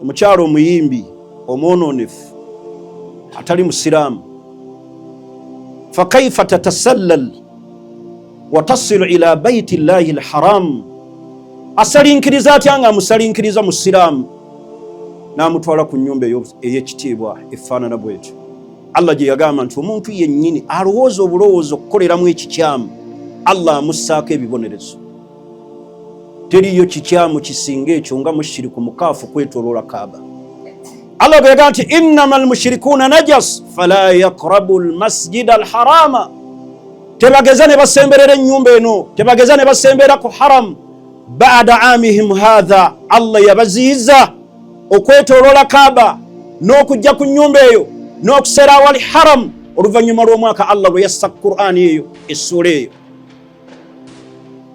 Omukyalo omuyimbi omwononefu atali musiraamu, fakaifa tatasallal watasilu ila baiti llahi lharam, asalinkiriza atya nga amusalinkiriza musiraamu n'amutwala ku nnyumba ey'ekitiibwa efaanana bwetyo, Allah gye yagamba nti omuntu yennyini alowooza obulowooza okukoleramu ekikyamu, Allah amussaako ebibonerezo. Teriyo kikyamu kisinga ekyo nga mushiriku mukaafu kwetoloola Kaaba. Allah bwe yagamba nti innama almushirikuuna najas fala yaqrabu almasjida alharama, tebageza ne basemberera ennyumba eno, tebageza ne basemberera ku haram. Bada amihim hatha, Allah yabaziyiza okwetoloola Kaaba n'okujja ku nnyumba eyo n'okuseera awali haram oluvannyuma lw'omwaka Allah lwe yassa Qur'ani eyo, essuula eyo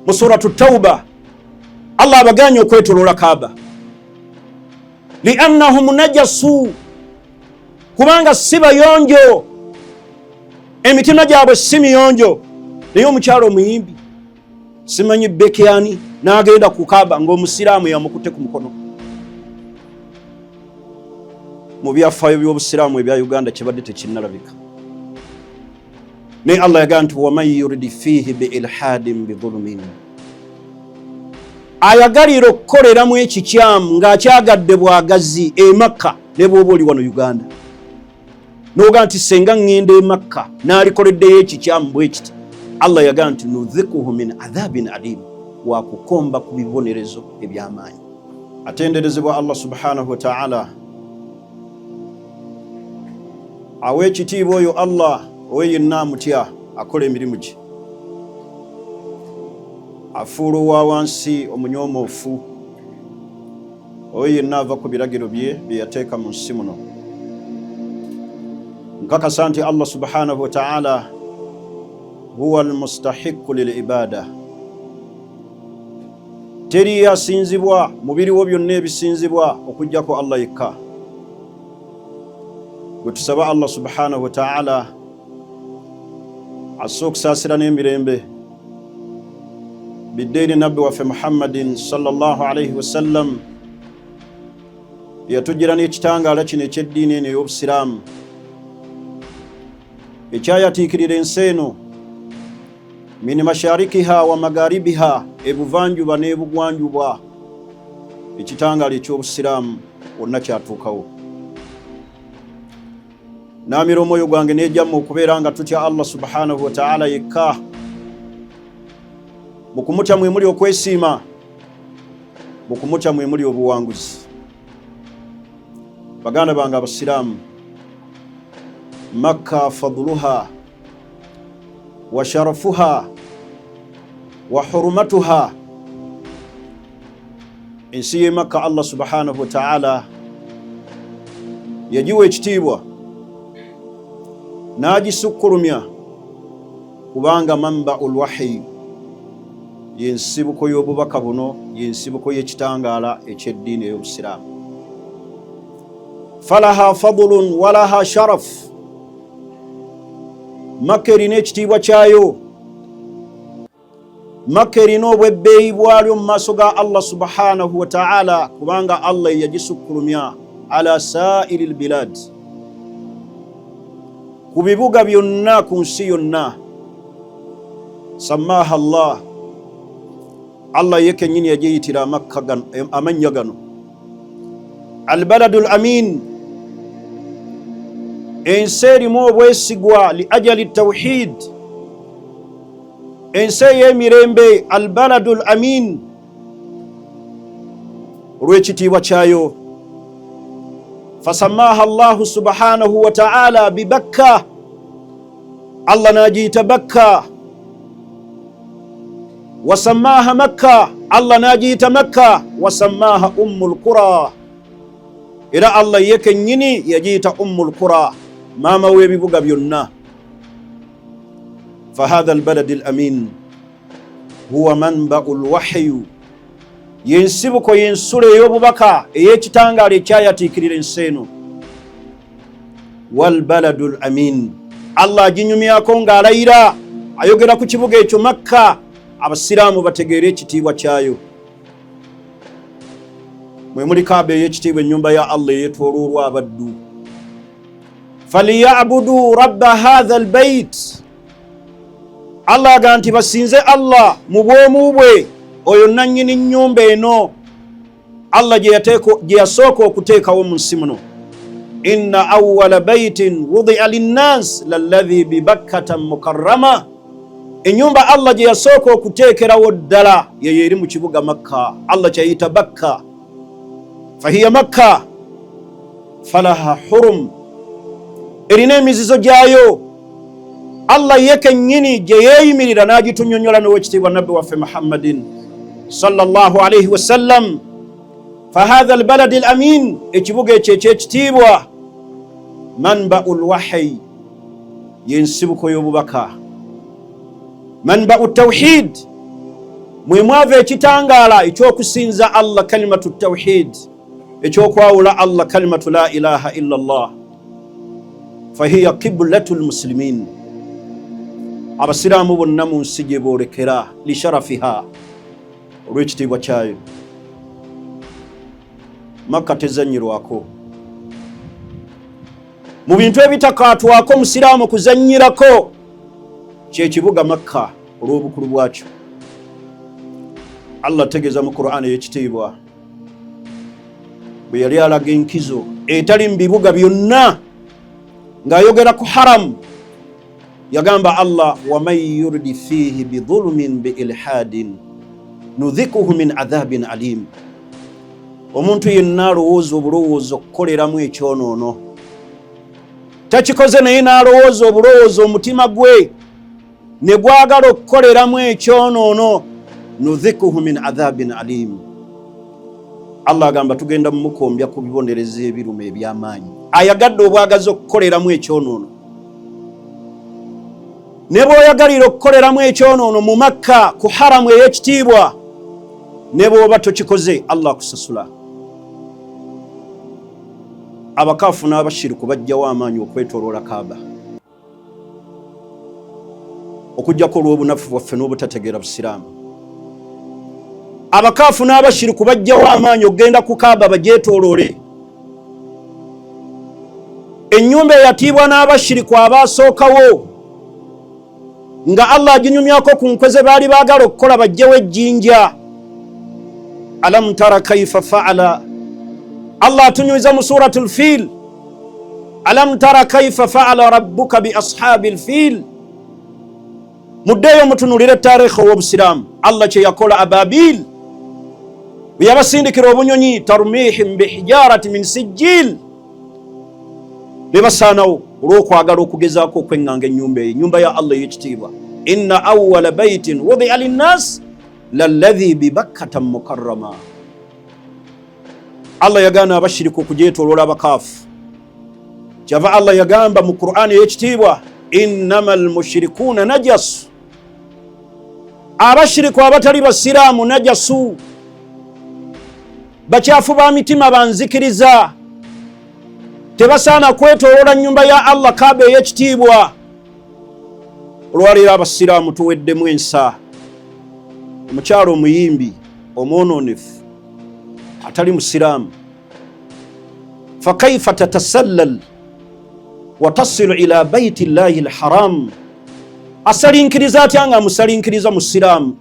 mu Suratu Tauba. Allah abaganye okwetoloola Kaaba liannahum najasu, kubanga si bayonjo, emitima gyabwe si miyonjo. Naye omukyalo omuyimbi simanyi bekyani n'agenda ku Kaaba ng'omusiraamu yamukutte ku mukono. Mu byafaayo by'obusiraamu ebya Uganda kibadde tekinnalabika. Naye Allah yagamba nti waman yuridi fiihi biilhadin bidhulumin, ayagalira okukoleramu ekikyamu ng'akyagadde bwagazi e Makka. Ne bw'oba oli wano Uganda noga nti senga ŋŋenda e Makka n'alikoleddeyo ekikyamu bwe kiti, Allah yagamba nti nudhikuhu min adhabin alim, wakukomba ku bibonerezo eby'amaanyi. Atenderezebwa Allah subhanahu wa ta'ala, awa ekitiibwa oyo Allah oyo yenna amutya, akola emirimu gye, afuula owa wansi omunyoomoofu oyo yenna ava ku biragiro bye bye yateeka mu nsi muno. Nkakasa nti Allah subhanahu wa ta'ala huwa almustahiqu lilibada, teriyo asinzibwa mu biriwo byonna ebisinzibwa okugjako Allah yekka. Gwe tusaba Allah subhanahu wa ta'ala asse okusaasira n'emirembe bidde eri nabbi waffe Muhammadin sallallahu alaihi wasallam, yatujjira n'ekitangaala kino eky'eddiini eno ey'obusiraamu ekyayatiikirira ensi eno min masharikiha wa magaribiha, ebuvanjuba n'ebugwanjuba. Ekitangaala eky'obusiraamu wonna kyatuukawo. Naamira omwoyo gwange n'ejamma okubeera nga tutya Allah subhanahu wa ta'ala yekka. Mu kumutya mwe muli okwesiima, mu kumutya mwe muli obuwanguzi. Baganda bange abasiraamu, Makka fadluha wa sharafuha wa hurumatuha, ensi y'e Makka Allah subhanahu wa ta'ala yagiwa ekitiibwa n'agisukkulumya kubanga manbau lwahiyi, yensibuko y'obubaka buno, yensibuko y'ekitangaala eky'eddiini ey'obusiraamu. Falaha fadlun walaha sharaf, Makka erina ekitiibwa kyayo, Makka erina obwebbeeyi bwalyo mu maaso ga Allah subhanahu wa ta'ala, kubanga Allah yeyagisukkulumya ala sairi lbilad, ku bibuga byonna ku nsi yonna. Sammaha Allah, Allah ye kennyini yagiyitira amannya gano, albaladu l amin, ensi erimu obwesigwa, li ajali tawhid, ensi ey'emirembe, albaladu l amin, olw'ekitiibwa kyayo. Fasamaha Allahu subhanahu wa ta'ala bibakka, Allah n'agiyita Bakka. Wasammaha Makka, Allah n'agiyita Makka. Wasammaha Ummu lqura, era Allah ye kennyini yagiyita Ummu lqura, maama w'ebibuga byonna. Fahatha albaladi alamin huwa manbau lwahyu, yensibuko y'ensulo ey'obubaka ey'ekitangaala ekyayatiikirira ensi eno. Walbaladu l amin, Allah aginyumyako ng'alayira, ayogera ku kibuga ekyo Makka, abasiraamu bategeere ekitiibwa kyayo. Mwe muli Kaaba ey'ekitiibwa, ennyumba ya Allah eyetwolwolwa abaddu. Faliyabudu rabba hatha albait, Allah aga nti basinze Allah mu bwomu bwe, oyo nannyini nnyumba eno Allah gye yasooka okuteekawo mu nsi muno. Inna awwala baitin wudia linnas lalladhi bibakkata mukarrama, ennyumba Allah gye yasooka okuteekerawo ddala yeyo eri mu kibuga Makka, Allah kyeyita Bakka, fahiya Makka falaha hurum, erina emizizo gyayo Allah ye kennyini gye yeeyimirira n'agitunyonyola n'owekitiibwa Nabbi waffe Muhammadin sallallahu alaihi wasallam. Fahatha albaladi alamin, ekibuga ekyo ekyekitiibwa, manbau lwahayi, yensibuko y'obubaka, manbau tawhid, mwe mwava ekitangaala ekyokusinza Allah, kalimatu tawhid, ekyokwawula Allah, kalimatu la ilaha illa Allah. Fahiya qiblatu lmuslimin, abasiraamu bonna mu nsi gye boolekera, lisharafiha, olw'ekitiibwa kyayo. Makka tezannyirwako. Mu bintu ebitakaatwako musiraamu kuzannyirako kyekibuga Makka olw'obukulu bwakyo. Allah ategeeza mu Qur'an ey'ekitiibwa bwe yali alaga enkizo etali mu bibuga byonna ng'ayogera ku haramu, yagamba Allah, waman yurdi fihi bidhulumin biilhadin nudhikuhu min adhabin alim, omuntu yenna alowooza obulowooza okukoleramu ekyonoono, takikoze naye n'alowooza obulowooza omutima gwe ne gwagala okukoleramu ekyonoono, nudhikuhu min adhabin alim, Allah agamba tugenda mumukombya ku bibonerezo ebiruma eby'amaanyi. Ayagadde obwagazi okukoleramu ekyonoono, ne bw'oyagalira okukoleramu ekyonoono mu Makka ku haramu ey'ekitiibwa, ne bw'oba tokikoze Allah akusasula. Abakaafu n'abashiriku bajjawo amaanyi okwetoloola Kaaba, okujjako olw'obunafu bwaffe n'obutategeera busiraamu. Abakaafu n'abashiriku bajjawo amaanyi okugenda ku Kaaba bagyetooloole, ennyumba eyatiibwa n'abashiriku abaasookawo, nga Allah aginyumyako ku nkwe ze baali baagala okukola bajjewo ejjinja. Alam tara kaifa faala, Allah atunyumiza mu suratu lfiil, alam tara kaifa faala rabbuka bi ashabi lfiil. Muddeeyo mutunulire taarikhi ow'obusiraamu, Allah kye yakola Ababil bwe yabasindikira obunyonyi, tarmihim bihijarati min sijil, ne basaanawo olw'okwagala okugezaako okweŋŋanga ennyumba eyo, ennyumba ya Allah ey'ekitiibwa. Inna awwala baitin wudia linnas lalladhi bibakkata mukarrama. Allah yagaana abashiriku okugyetoloola, abakaafu. Kyava Allah yagamba mu Qur'ani ey'ekitiibwa, innama almushrikuuna najasu, abashiriku abatali basiraamu najasu, bakyafu ba mitima, banzikiriza, tebasaana kwetoloola nnyumba ya Allah Kaaba ey'ekitiibwa. Olwaleero abasiraamu tuweddemu ensa. Omukyalo omuyimbi omwononefu atali musiraamu, fakaifa tatasallal watasilu ila baiti llahi lharam, asalinkiriza atya nga amusalinkiriza musiraamu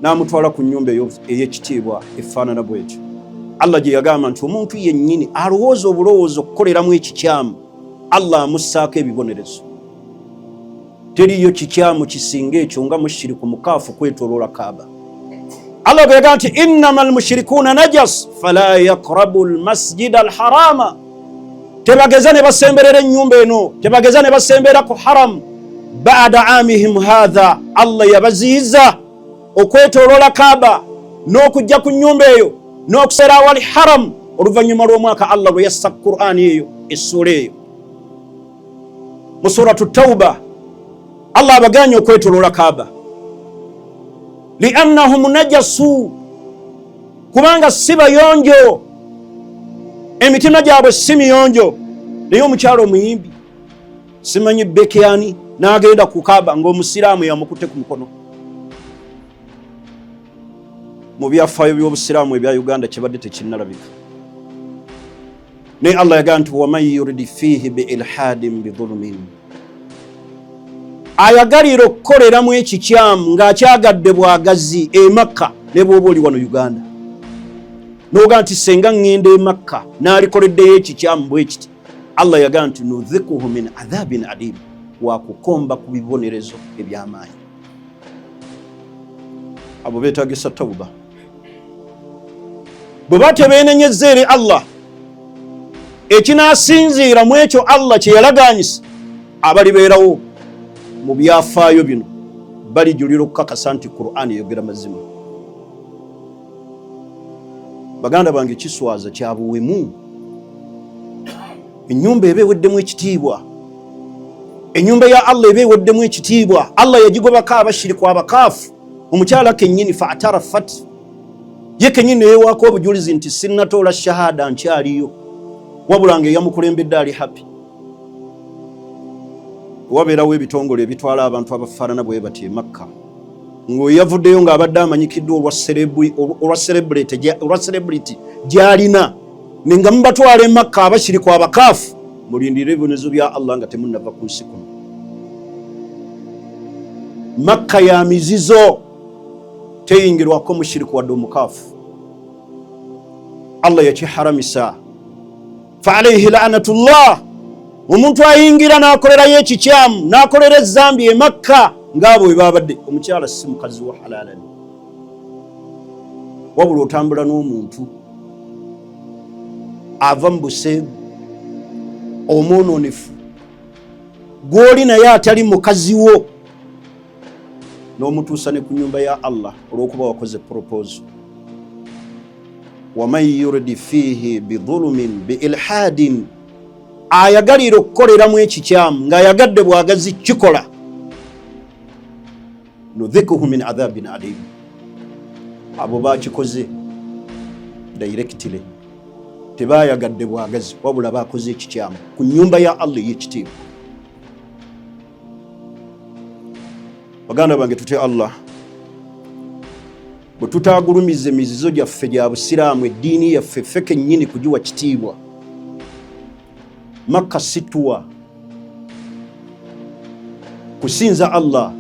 n'amutwala ku nnyumba ey'ekitiibwa efaanana bwetyo, Allah gye yagamba nti omuntu yennyini alowooza obulowooza okukoleramu ekikyamu, Allah amussaako ebibonerezo. Teriyo kikyamu kisinga ekyo nga mushiriku mukaafu kwetoloola Kaaba. Allah bwe yagamba nti innama almushrikuuna najas fala yaqrabu almasjida alharama, tebageza ne basemberera ennyumba eno, tebageza ne basembera ku haramu bada amihim hatha. Allah yabaziyiza okwetoloola Kaaba n'okujja ku nnyumba eyo n'okuseera awali haramu oluvannyuma lw'omwaka Allah lwe yassa Qur'ani eyo, essuula eyo mu suratu Tauba. Allah abaganye okwetoloola Kaaba liannahum najasu, kubanga si bayonjo, emitima gyabwe si miyonjo. Naye omukyalo omuyimbi simanyi Bekyani n'agenda ku Kaaba ng'omusiraamu yamukutte ku mukono. Mu byafaayo by'Obusiraamu ebya Uganda kibadde tekinnalabika. Naye Allah yagamba nti waman yuridi fiihi biilhadin bidhulumin, ayagalira okukoleramu ekikyamu ng'akyagadde bwagazi e Makka, ne bw'oba oli wano Uganda n'oga nti senga ŋŋenda e Makka n'alikoleddeyo ekikyamu bwe kiti, Allah yagamba nti nudhikuhu min adhabin alim, wakukomba ku bibonerezo eby'amaanyi. Abo beetagisa tawuba. Bwe ba tebeenenyezza eri Allah, ekinaasinziira mu ekyo Allah kye yalagaanyisa, abalibeerawo mu byafaayo bino balijulira okukakasa nti Qur'an eyogera mazima. Baganda bange, kiswaza kya buwemu. Ennyumba eba eweddemu ekitiibwa, ennyumba ya Allah eba eweddemu ekitiibwa. Allah yagigobako abashiriku, abakaafu. Omukyala kennyini faatarafat, ye kennyini neyewaako obujulizi nti sinnatoola shahada, nkyaliyo, wabula nga eyamukulembedde ali happy. Wabeerawo ebitongole ebitwala abantu abafaanana bwe bati e Makka, ng'oyavuddeyo ng'abadde amanyikiddwa olwa celebrity gy'alina, nenga mubatwala e Makka abashiriku, abakaafu, mulindire ebibonezo bya Allah nga temunnava ku nsi kuno. Makka ya mizizo, teyingirwako mushiriku wadde omukaafu. Allah yakiharamisa, fa alaihi lanatullah. Omuntu ayingira n'akolerayo ekikyamu, n'akolera ezambi e Makka ng'abo bwe babadde, omukyala si mukazi wa halalani, wabula otambula n'omuntu ava mu buseegu omwononefu gw'oli naye atali mukazi wo, n'omutuusa ne ku nyumba ya Allah olw'okuba wakoze proposal. Waman yuridi fiihi bidhulumin biilhadin, ayagalira okukoleramu ekikyamu ng'ayagadde bwagazi kikola, nudhikuhu min adhabin alim. Abo bakikoze directly, tebayagadde bwagazi, wabula bakoze ekikyamu ku nyumba ya Allah ey'ekitiibwa. Baganda bange, tutye Allah. Bwe tutaagulumiza emizizo gyaffe gya Busiraamu, eddiini yaffe ffe kennyini kugiwa kitiibwa, Makka situwa kusinza Allah.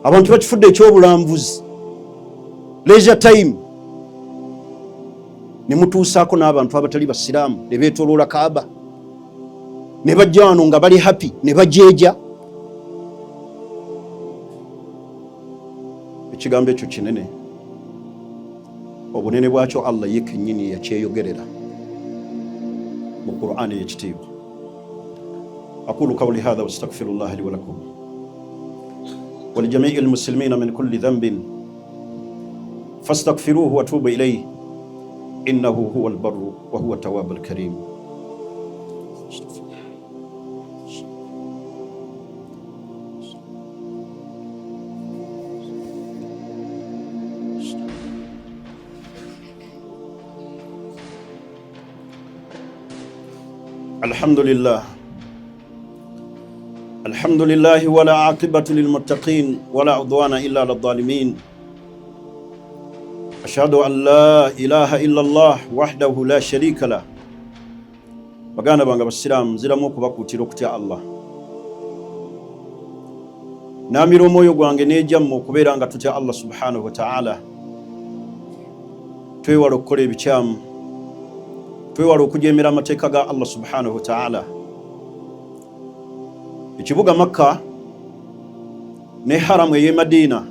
Abantu bakifudde ekyobulambuzi, leisure time, ne mutuusaako n'abantu abatali basiraamu ne beetoloola Kaaba, ne bajja wano nga bali happy ne bajeeja. Ekigambo ekyo kinene, obunene bwakyo Allah ye kennyini yakyeyogerera mu Qur'ani ey'ekitiibwa. Aqulu qawli hadha wastaghfirullah li wa lakum wa li jami'i almuslimina min kulli dhanbin fastaghfiruhu wa tubu ilayhi innahu huwa albarru wa huwa tawwabu alkarim. الحمد لله، الحمد لله، ولا عاقبة للمتقين ولا عدوان إلا على الظالمين. أشهد أن لا إله إلا الله وحده لا شريك له. Baganda bange abasiraamu, nziramu okubakuutira okutya Allah. Naamira omwoyo gwange n'egyammwe okubeera nga tutya Allah subhanahu wataala, twewala okukola ebikyamu, twewala okujeemera amateeka ga Allah subhanahu wataala. Ekibuga Makka ne haramu ey'e Madiina,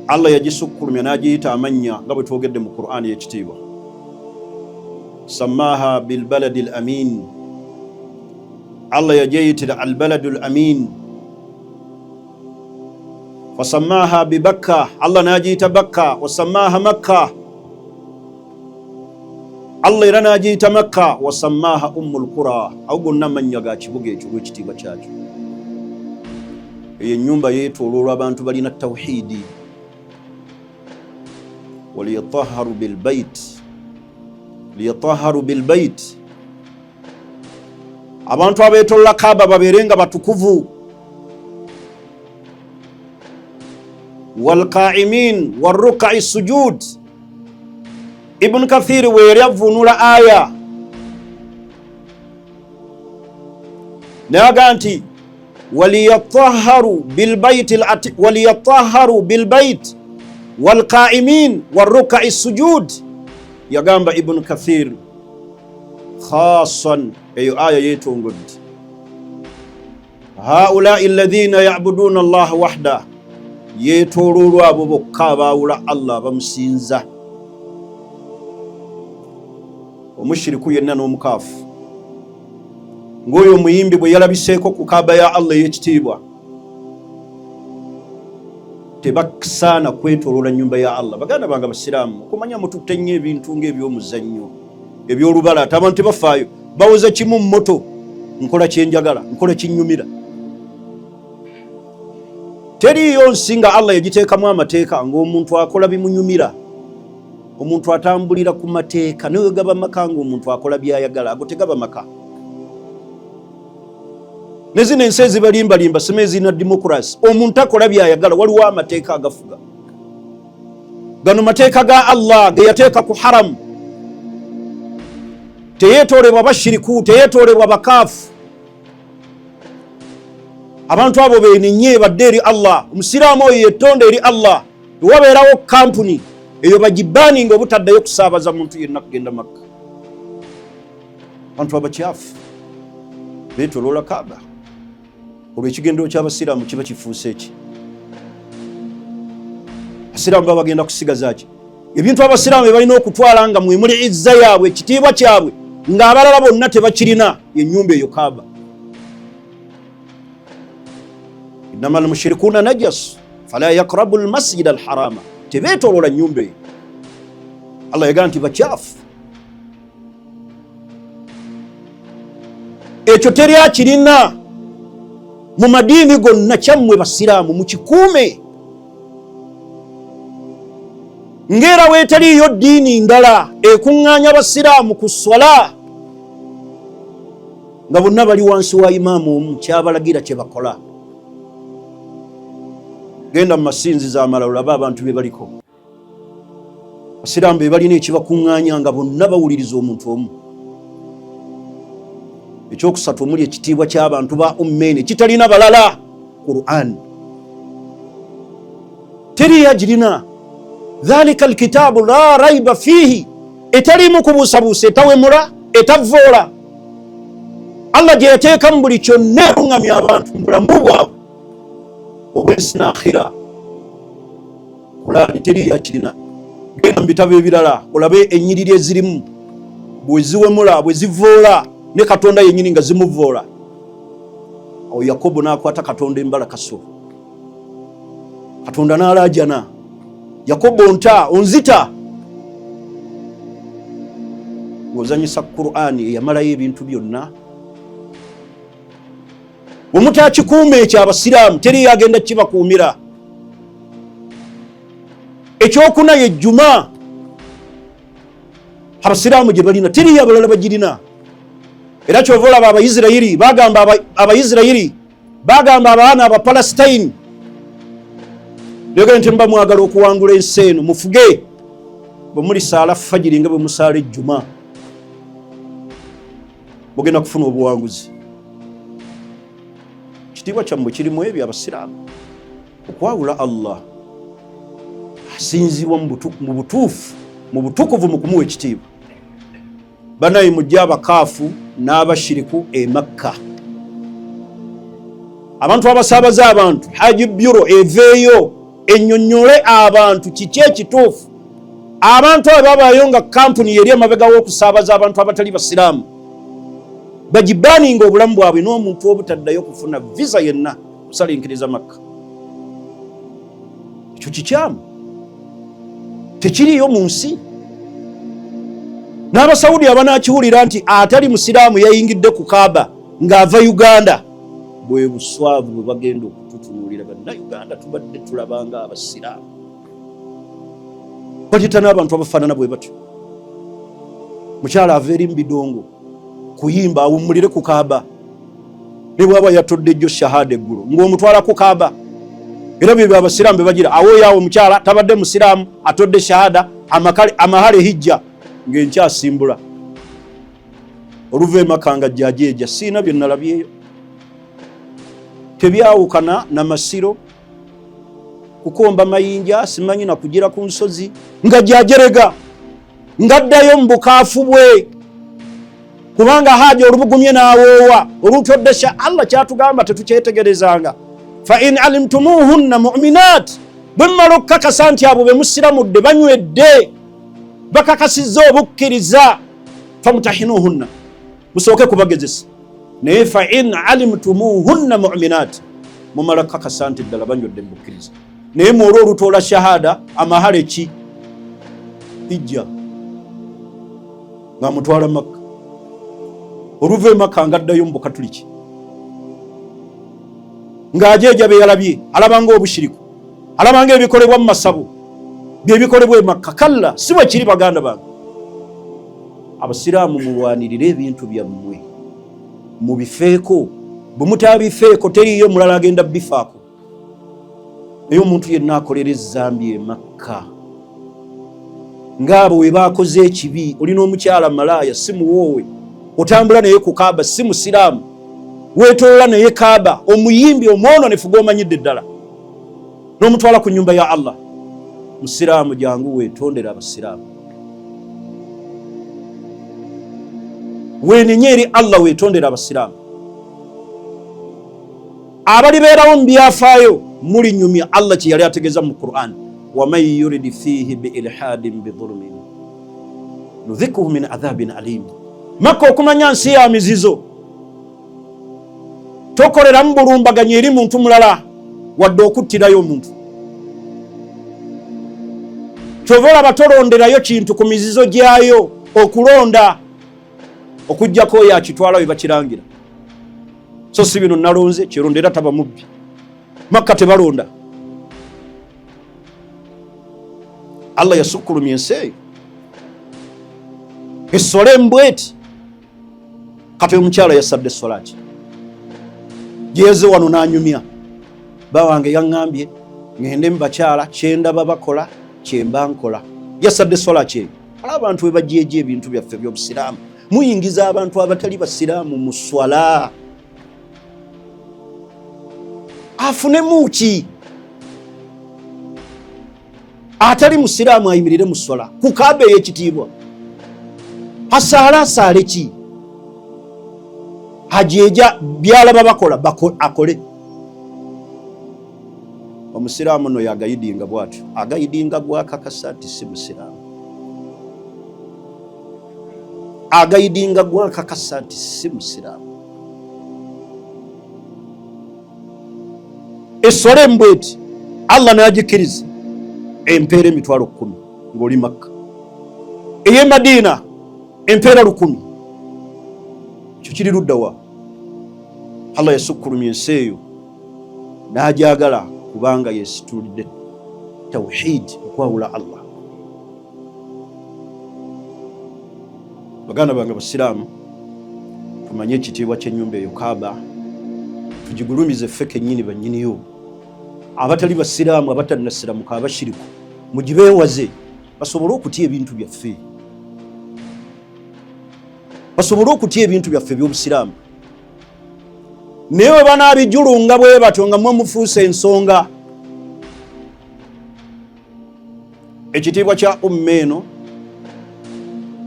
Allah yagisukkulumya n'agiyita amannya nga bwe twogedde mu Qur'ani y'ekitiibwa: sammaha bilbaladi l amin. Allah yagyeyitira albaladu l amin. Fasammaha bibakka, Allah n'agiyita Bakka. Wasammaha Makka, Allah era n'agiyita Makka. Wasammaha Ummu lqura. Awo gonna amannya ga kibuga ekyo olw'ekitiibwa kyakyo. Eyo ennyumba yeetooloolwa abantu balina tawhidi. Waliyataharu bilbait, liyataharu bilbait, abantu abeetolola Kaaba babeere nga batukuvu. Walqaimin warukai sujud. Ibunu Kathiri we yali avvuunula aya nayaga nti waliyataharu bilbait walqaimin warukai sujud. Yagamba Ibunu Kathir khasan, eyo aya yetongodde haulai alladhina yabuduna Allaha wahda, yeetooloolwa abo bokka abaawula Allah abamusinza. Omushiriku yenna n'omukaafu ng'oyo omuyimbi bwe yalabiseeko ku Kaaba ya Allah ey'ekitiibwa, tebasaana kwetooloola nnyumba ya Allah. Baganda bange abasiraamu, okumanya mututte nnyo ebintu ng'ebyomuzannyo eby'olubala, ate abantu tebafaayo, bawoza kimu mmoto, nkola kyenjagala, nkola kinyumira. Teriiyo nsi nga Allah yagiteekamu amateeka ng'omuntu akola bimunyumira. Omuntu atambulira ku mateeka, naye gaba maka ng'omuntu akola byayagala, ago tegaba maka. Ne zino ensi ezibalimbalimba sima ezirina demokurasi, omuntu akola byayagala, waliwo amateeka agafuga. Gano mateeka ga Allah ge yateeka ku haramu. Teyeetoolebwa bashiriku, teyeetoolebwa bakaafu. Abantu abo benenye badde eri Allah. Omusiraamu oyo yetonda eri Allah. Ewabeerawo kampuni eyo bagibaninga obutaddayo kusaabaza muntu yenna kugenda Makka. Abantu abakyafu beetoloola Kaaba, olwo ekigendero ky'abasiraamu kiba kifuuse ki? Abasiraamu baba bagenda kusigaza ki? Ebintu abasiraamu bye balina okutwala nga mwe muli izza yaabwe, ekitiibwa kyabwe, ng'abalala bonna tebakirina, yennyumba eyo Kaaba. Innama almushrikuuna najas fala yakrabu almasjida alharama, tebeetoloola nnyumba eyo. Allah yagamba nti bakyafu. Ekyo teri akirina mu madiini gonna, kyammwe basiraamu mukikuume. Ng'era weetaliiyo ddiini ndala ekuŋŋaanya basiraamu ku swala nga bonna bali wansi wa imaamu omu, kyabalagira kye bakola. Genda mu masinzizo amalala olabe abantu be baliko. Abasiraamu be balina ekibakuŋŋaanya nga bonna bawuliriza omuntu omu. Ekyokusatu omuli ekitiibwa ky'abantu ba umma eno ekitalina balala, Quran teriyo agirina. Dhalika alkitaabu la raiba fiihi, etaliimu kubuusabuusa, etawemula, etavvoola, Allah gye yateekamu buli kyonna eruŋŋamya abantu mu bulamu bwabwe obwensi n'akhira. Kulaani teriyo akirina. Genda mu bitabo ebirala olabe ennyiriri ezirimu bwe ziwemula, bwe zivoola ne Katonda yennyini nga zimuvoola. Awo Yakobo n'akwata Katonda embalakaso, Katonda n'alaajana, Yakobo nta onzita ng'ozanyisa Qur'ani eyamalayo ebintu byonna. Bwe mutakikuuma ekyo abasiraamu, teriyo agenda kibakuumira. Ekyokuna ye Juma abasiraamu gye balina, teriyo abalala bagirina. Era kyova olaba Abaisirairi bagamba, Abaisirairi bagamba abaana Abapalasitayini nti muba mwagala okuwangula ensi eno, mufuge bwe mulisaala fajiri nga bwe musaala ejjuma, mugenda kufuna obuwanguzi. Kitiibwa kyammwe kirimu ebyo abasiraamu, okwawula Allah asinzibwa mu butuufu, mu butukuvu, mu kumuwa ekitiibwa. Banaye mujje abakaafu n'abashiriku e Makka, abantu abasaabaza abantu, Haji Bureau eveeyo ennyonnyole abantu kiki ekituufu. Abantu abo babaayo nga kampuni yeri emabega w'okusaabaza abantu abatali basiraamu, bagibaninga obulamu bwabwe n'omuntu obutaddayo kufuna visa yenna kusalinkiriza Makka. Ekyo kikyamu, tekiriiyo mu nsi. N'Abasawudi abanaakiwulira nti atali musiraamu yayingidde ku Kaaba ng'ava Uganda, bwe buswavu bwe bagenda okututunuulira. Bannayuganda tubadde tulabanga abasiraamu baleeta n'abantu abafaanana bwe batyo. Mukyala ava eri mu bidongo kuyimba awummulire ku Kaaba, ne bwaba yatodde jjo shahada eggulo ng'omutwala ku Kaaba. Era bye abasiraamu bebagira awoyawo omukyala tabadde musiraamu atodde shahada amahale hijja ng'enkyasimbula oluva emaka nga jjajeeja siina bye nalabyeyo tebyawukana na masiro kukomba mayinja simanyi na kugira ku nsozi nga gyajerega ng'addayo mu bukaafu bwe kubanga haja olubugumye n'awoowa olutoddesha Allah kyatugamba tetukyetegerezanga fa in alimtumuhunna muminat bwe mmala okukakasa nti abo be musiramudde banywedde bakakasizza obukkiriza famutahinuhunna musooke kubagezesa naye fa in alimtumuhunna muminat mumala kukakasa nti ddala banywedde mu bukkiriza naye mwolwo olutoola shahada amahale ki ijja ng'amutwala makka oluva emakka ng'addayo mu bukatuliki ng'ajeeja be yalabye alabanga obushiriku alabanga ebikolebwa mu masabo byebikolebwa emakka kalla si bwe kiri baganda bange abasiraamu mulwanirire ebintu byammwe mubifeeko bwe mutabifeeko teriiyo mulala agenda bifaako naye omuntu yenna akolera ezambi emakka ngaabo we bakoze ekibi olina omukyala malaaya si muwoowe otambula naye ku kaaba si musiraamu wetolola naye kaaba omuyimbi omwononefu gwomanyidde ddala n'omutwala ku nyumba ya Allah musiraamu jangu wetondera abasiraamu wenenye eri Allah wetondera abasiraamu abalibeerawo mu byafaayo mulinyumya Allah kye yali ategeeza mu Qur'an waman yurid fiihi biilhadin bidhulumin nudhikuhu min adhabin alim Makka okumanya nsi ya mizizo tokoleramu bulumbaganyi eri muntu mulala wadde okuttirayo omuntu kyova olaba tolonderayo kintu ku mizizo gyayo okulonda okugyako oyo akitwala we bakirangira so si bino nalonze kironda era taba mubbi Makka tebalonda Allah yasukkulumya ensi eyo essola embweti kati omukyala yasadde essola ki gyeze wano n'anyumya ba wange yaŋŋambye ŋŋende mu bakyala kyendaba bakola kyemba nkola yasadde essola ki eyo ala abantu we bajeeja ebintu byaffe by'obusiraamu muyingiza abantu abatali basiraamu mu swala afunemu ki atali musiraamu ayimirire mu swala ku kaaba ey'ekitiibwa asaale asaale ki ajeeja byalaba bakola akole omusiraamu no yagayidinga bwatyo agayidinga gwakakasa nti si musiraamu agayidinga gwakakasa nti si musiraamu eswala embweti Allah n'agikkiriza empeera 100,000 ng'oli Makka ey'e Madiina empeera 1,000 ekyo kiri ludda wa Allah yasukkulumya ensi eyo n'agyagala kubanga yesitulidde tawhid okwawula Allah baganda bange basiraamu tumanye ekitiibwa ky'ennyumba eyo kaaba tugigulumize ffe kennyini bannyiniyo abatali basiraamu abatannasiramuka abashiriku mugibeewaze basobole okutya ebintu byaffe basobole okutya ebintu byaffe eby'obusiraamu naye bwe banaabijulunga bwe batyo nga mwe mufuuse ensonga ekitiibwa kya umma eno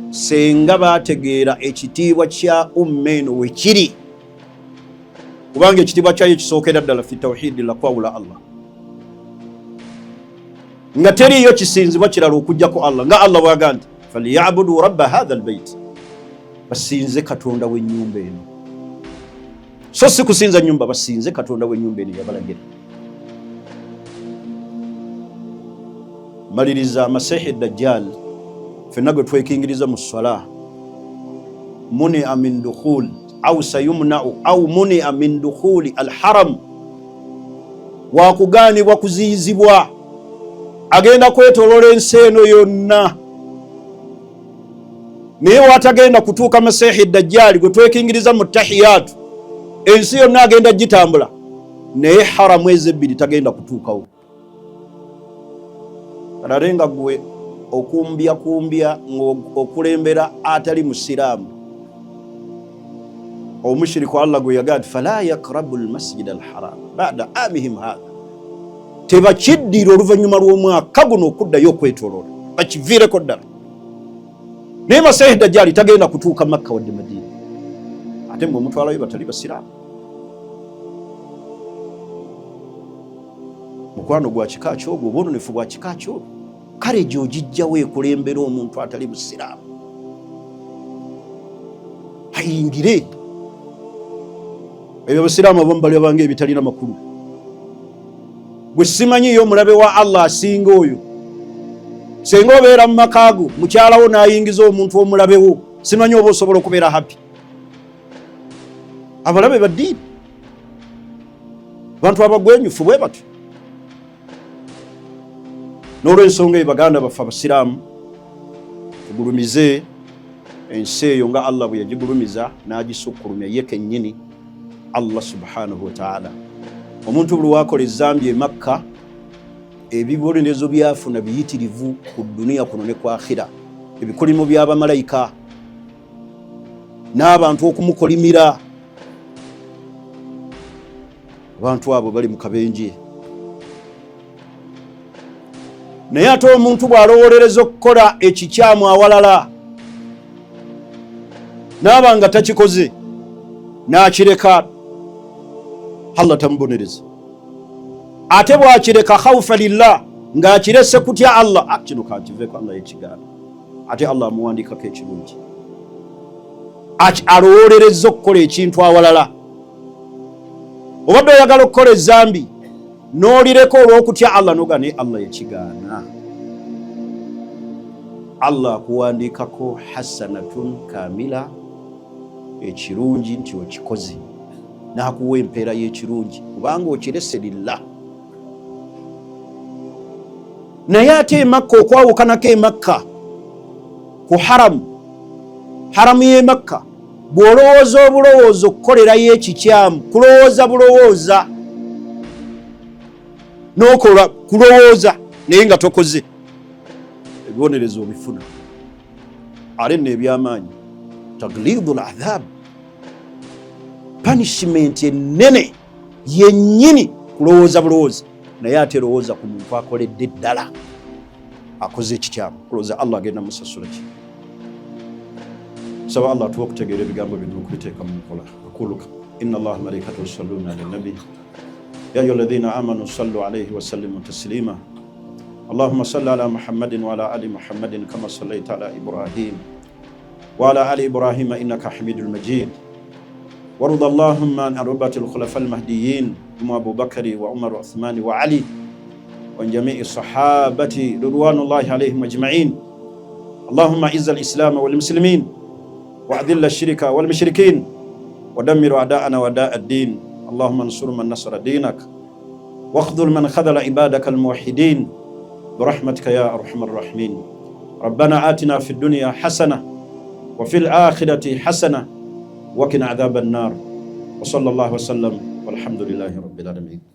senga bategeera ekitiibwa kya umma eno wekiri kubanga ekitiibwa kyayo kisookera ddala fi tawhidi la kwawula Allah nga teriiyo kisinzibwa kirala okujjako Allah nga Allah bwaga nti falyabudu rabba hatha albayt basinze katonda w'ennyumba eno so si kusinza nyumba basinze katonda w'ennyumba eno yabalagira maliriza masihi dajjal fenna gwe twekingiriza mu swala munia min dukhul au sayumnau au munia min dukhuli alharam wakugaanibwa kuziyizibwa agenda kwetolola ensi eno yonna naye watagenda kutuuka masihi dajjali gwe twekingiriza mu tahiyatu ensi yonna agenda gitambula Naye haramu ezo ebbiri tagenda kutuukawo. Ate nga gwe okumbya kumbya ng'okulembera atali musiraamu omushiriku, Allah gwe yagaa nti fala yakrabu lmasjid alharam bada amihim hatha, tebakiddira oluvannyuma lw'omwaka guno okuddayo okwetoloola, bakiviireko ddala. Naye Masihi Dajjali tagenda kutuuka Makka wadde Madiina, ate mwe omutwalayo batali basiraamu. Mukwano gwa kika kyogwo, obwononefu bwa kika kyogwo, kale gyogijjawo ekulembera omuntu atali musiraamu ayingire. Ebyo abasiraamu abamu balabanga ebitalina makulu. Gwe simanyiyo omulabe wa Allah asinga oyo. Senga obeera mu maka go, mukyalawo n'ayingiza omuntu omulabewo, simanyi oba osobola okubeera happy. Abalabe baddiini, bantu abagwenyufu bwe batyo. N'olwensonga eyo, baganda baffe abasiraamu, tugulumize ensi eyo nga Allah bwe yagigulumiza n'agisukkulumya ye kennyini Allah subhanahu wataala. Omuntu buli wakola ezambi e Makka, ebibonerezo byafuna biyitirivu ku duniya kuno ne ku akhira, ebikolimo by'abamalayika n'abantu okumukolimira. Abantu abo bali mu kabenje. Naye ate omuntu bw'alowoolereza okukola ekikyamu awalala n'aba nga takikoze n'akireka, Allah tamubonereza. Ate bw'akireka khawfa lillah, ng'akirese kutya Allah, ah, kino kankiveeko, Allah yekigaana, ate Allah amuwandiikako ekirungi. Alowoolereza okukola ekintu awalala, obadde oyagala okukola ezambi n'olireka olw'okutya Allah, noga naye Allah yakigaana, Allah akuwandiikako hasanatun kamila, ekirungi nti okikoze, n'akuwa empeera y'ekirungi kubanga okirese lillah. Naye ate emakka, okwawukanako emakka ku haramu, haramu y'emakka bw'olowooza obulowooza okukolerayo ekikyamu, kulowooza bulowooza n'okola kulowooza naye nga tokoze, ebibonerezo obifuna. Ate nno ebyamaanyi, taglidu ladhab, punishment ennene yennyini kulowooza bulowooza. Naye ate lowooza ku muntu akoledde ddala, akoze ekikyamu, kulowooza Allah agenda musasula ki? Saba Allah atuwa okutegeera ebigambo bino okubiteeka mu nkola. Aqulu inna Allaha malaikatahu yusalluna ala nabi ya ayuha alladhina amanu sallu alayhi wa sallimu taslima allahumma salli ala Muhammadin wa ala ali Muhammadin kama sallaita ala Ibrahim wa ala ali Ibrahima innaka hamidul majid warda allahumma an arbati alkhulafa almahdiyin hum Abu Bakari wa Umar wa Uthmani wa Ali wa jamii sahabati ridwanullahi alayhim ajma'in allahumma izza alislam walmuslimin wa adilla alshirka walmushrikin wa dammir a'da'ana wa da'a ad-din allahumma ansur man nasara dinak واخذل من خذل عبادك الموحدين برحمتك يا ارحم الراحمين ربنا آتنا في الدنيا حسنة وفي الآخرة حسنة وقنا عذاب النار وصلى الله وسلم والحمد لله رب العالمين.